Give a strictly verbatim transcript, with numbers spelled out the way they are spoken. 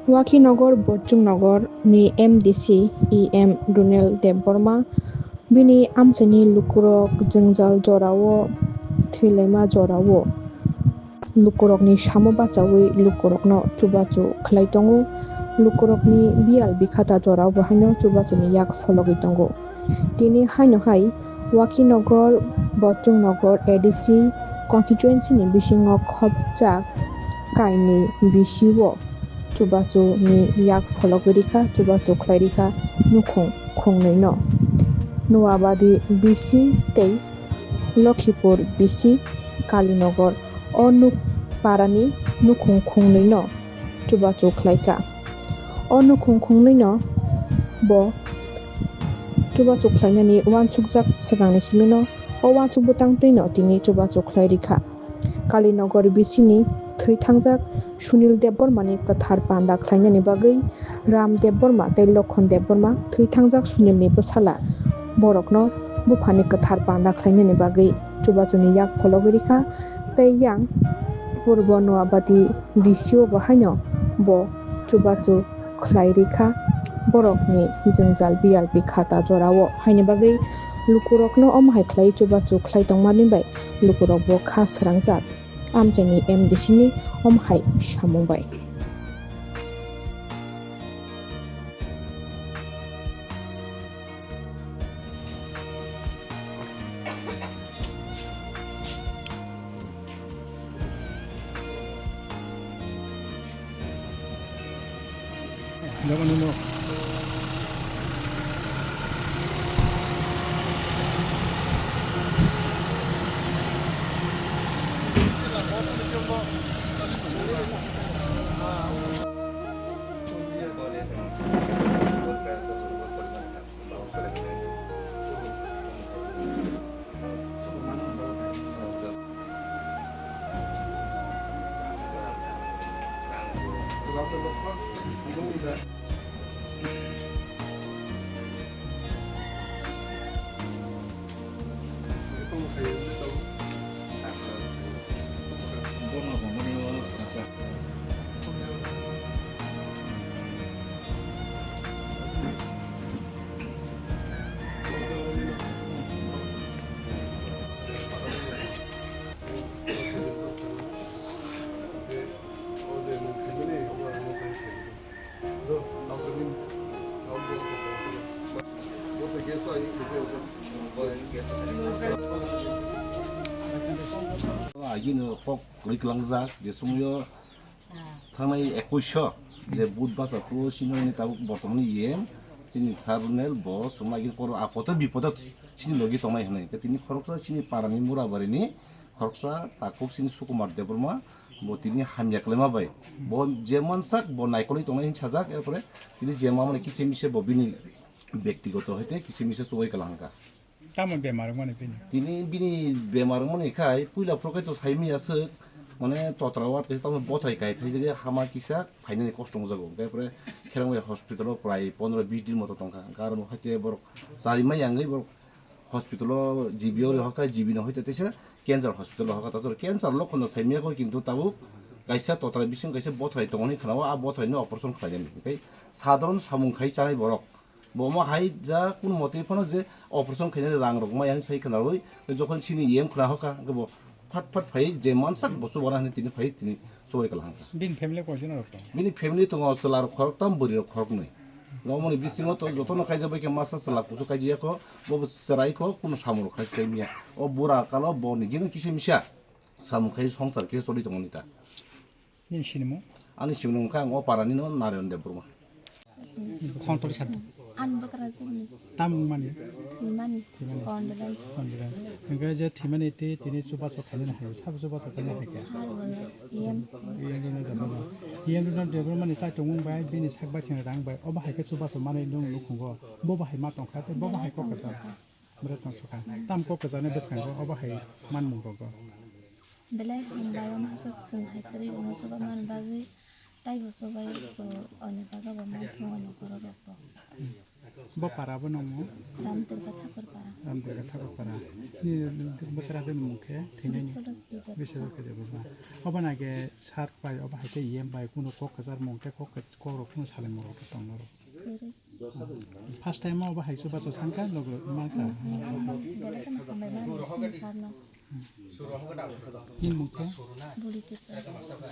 Wakinogar Bochungnogor ni M D C E M Runel Debbarma bini amchaini lukurok jwngjal jorao thwilaima jorao lukurokni samo bachaui lukurokno chubachu khlai tongo. Lukurokni biyal bikhata jorao bo haino chubachuni yak phologwi tongo. Tini haino hai Wakinogar Bochungnogor A D C constituency ni bisingo khopjak kainwi V C o chubachu ni yak phologwi rikha, chubachu khlai rikha nukhung khungnwi no. Noabadi V C tei Lokhipur V C Kalinogar o nuk parani nukhung khungnwi no chubachu khlaikha. O nukhung khungnwi no bo chubachu khlainani uansukjak swkangni simi no o uansuk bwtang twi no tini chubachu khlai rikha. Kalinogar V C ni thwi thangjak Sunil Debbarma ni kwthar panda khlainani bagwi Ram Debbarma tei Lokhon Debbarma thwi thangjak Sunil ni bwsala borokno buphani kwthar panda khlainani bagwi chubachuni yak phologwi rikha tei yang Purbo Noabadi V C o bo haino bo chubachu khlai rikha borokni jwngjal biyal bikhata jorao. Haini bagwi lukurokno omo hai khlai chubachu khlai tongmani bai lukurok bo kha swrangjak amchaini M D C ni omo hai samung bai. Agini kok kwrwi kwlangjak je somoyo thangnai ekush je Budhbar chwng sini hwnwi tabuk bortomani E M chini Sir Runel bo chwngno agini poro apote bipode chini logi tongnai hwnwi. Tei tini khoroksa chini parani Murabarini khoroksa takhuk chini Sukumar Debbarma bo tini hamya kwlaima bai bo je mansak bo naikolwi tongnai hwnwi sajak, er pore tini je mamani kisa misa bo bini bektigoto hai tei kisa misa chubai kwlangkha. Tamo bemar wngmani bini? Tini bini bemar wngmani khai puila phuru khai to saimaya swk, mane totra ward kaisa tamo bothai kai thaijak hama kisa phainani kosto wngjago. Hwnkhe pore Kherangbai hospital o prai pondro bis din moto tongkha. Hwnkhe aro hai tei borok charimai yangwi borok hospital o G B o rihorkha, G B no hai tei teisa cancer hospital o rihorkha. Tator cancer lokhon no saimaya kho, kintu tabuk kaisa totra bising kaisa bothai tongo hinwi khwnao, a bothai no operation khlainani. Hwnkhe sadharon samung khai chanai borok. Bo omo hai ja kunu motwi phano je operation khainani rang rok maya hinwi sai khwnawi, jokhon chini E M khwna hoka, hwnkhe bo phat phat phai je mansak bo chubana hinwi tini phai tini chubai kwlangkha. Bini family koijon rok tongo? Bini family tongo chwla rok khoroktham, bwrwi rok khoroknwi. Romoni bisingo to jotono kaijak bai khe masa chwla kuchuk kaijak kho, bo bo chwrai kho, kunu samung rok khai sai manya. O bura kalo bo ni jino kisa misa samung khai songsar khe choli tongo nita. Nini sinimung? Ani sinimung wngkha ang o parani no Narayan Debbarma. Khontor sat. Ani bwkrajwkni. Tam wngmani? Thwimani. Thwimani. Condolence. Condolence. Hwnkhe je thwimani tei tini chubachu khainani hai, sabo chubachu khainani hai khe? Sir Runel, E M. E M Runel Debbarma. E M Runel Debbarma ni chaitung bai bini sak bai thwngni rang bai obo hai khe chubachu manwi nwng nukhungo. Bo bahai ma tongkha tei bo bahai kok kwchar. Bwrwi tong sukha. Tam kok kwcharni bwskango obo hai manmung rogo. Belai hambai, omo hai khe chwng hai kwrwi uansukma bagwi. Ai bo so bai so, oino jaga bo ma thung, oino borok rok bo. Bo para bo nang mo? Ram Durga Thakur para. Ram Durga Thakur para. Ni bo rajani mung khe thwinani? Bicholo Kidar. Bicholo Kidar ba. Obo na khe sir bai, obo hai khe E M bai kuno kok kwchar mung tei kok kwch-, kok rok kuno salai mung rok tong norok. Kwrwi. First time obo hai chubachu sangkha logo mangkha. Belai kheno hambai mano sini sir no. Ni mung khe? Buli Tripura.